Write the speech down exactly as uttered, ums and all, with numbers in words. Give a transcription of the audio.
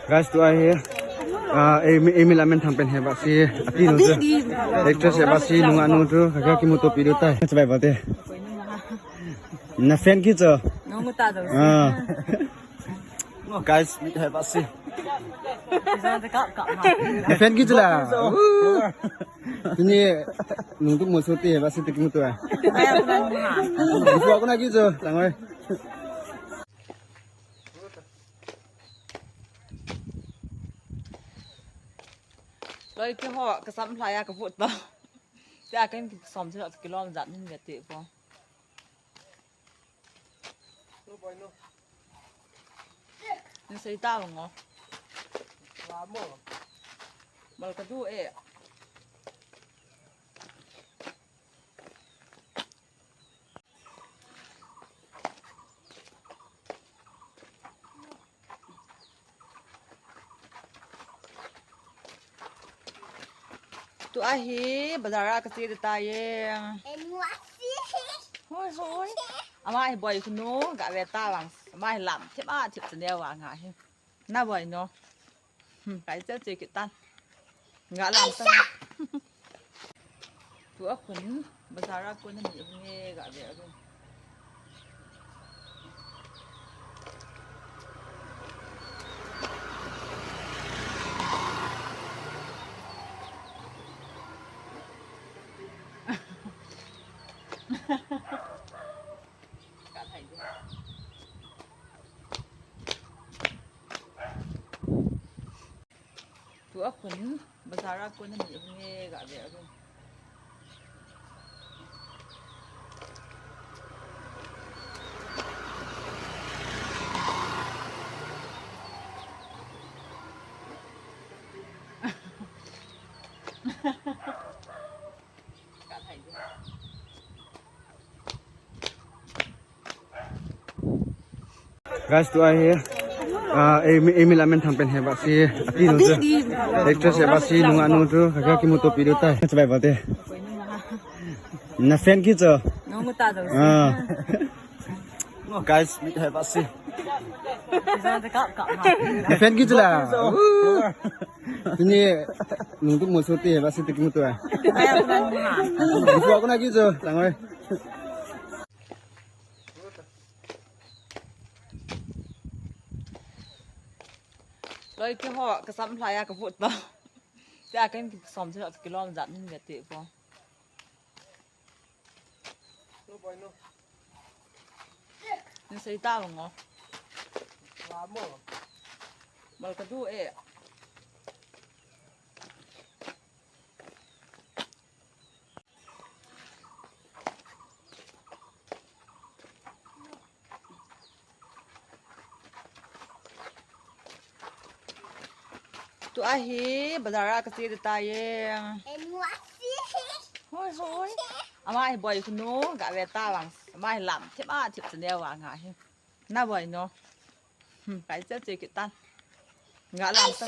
Guys, tua hi, ah, Amy, Amy Lamen thang pen hi ba si, ati nu chu. Actress hi ba si, nunga nu chu, ka, ka kimuto pi diu tai. Chibai ba te. Na fan kit chu. Nunga ta do. Ah. Guys, mi hi ba si. Na fan kit chu la. Tuni, nung tu mo so te hi ba si te kimuto. Ai, aku na nunga. Aku na kit chu, tang oi. Loi keiho, ka sam lhai a ka vut ta. Tia kan kisom se kilom jat nin ve te po. Ni sei ta ngo. Mal ka du e. Tua hi bazar a ka che ta ye. Hoi, hoi. Ama hi boi kunu ga ve ta vang. Ama hi lam thip a thip chane vang a hi. Na boi no. Hmm, kai che che kit tan. Nga lam ta. Tua khun bazar a kon ani nge ga ve a. Tua khun bazar a kon ani nge ga ve a. Guys, tua hi, ah, Amy, Amy Lamen thang pen hi ba si, ati nu chu. Actress hi ba si, nunga nu chu, ka, ka kimuto pi diu tai. Chibai ba te. Na fan kit chu. Nunga ta do. Ah. Guys, mi hi ba si. Na fan kit chu la. Tuni, nung tu mo so te hi ba si te kimuto. Ai, aku na nunga. Aku na kit chu, tang oi. Loi keiho, ka sam lhai a ka vut ta. Tia kan kisom se kilom jat nin ve te po. Ni sei ta ngo. Mal ka du e. Tua hi bazar a ka che ta ye. Hoi, hoi. Ama hi boi kunu ga ve ta vang. Ama hi lam thip a thip chane vang a hi. Na boi no. Hmm, kai che che kit tan. Nga lam ta.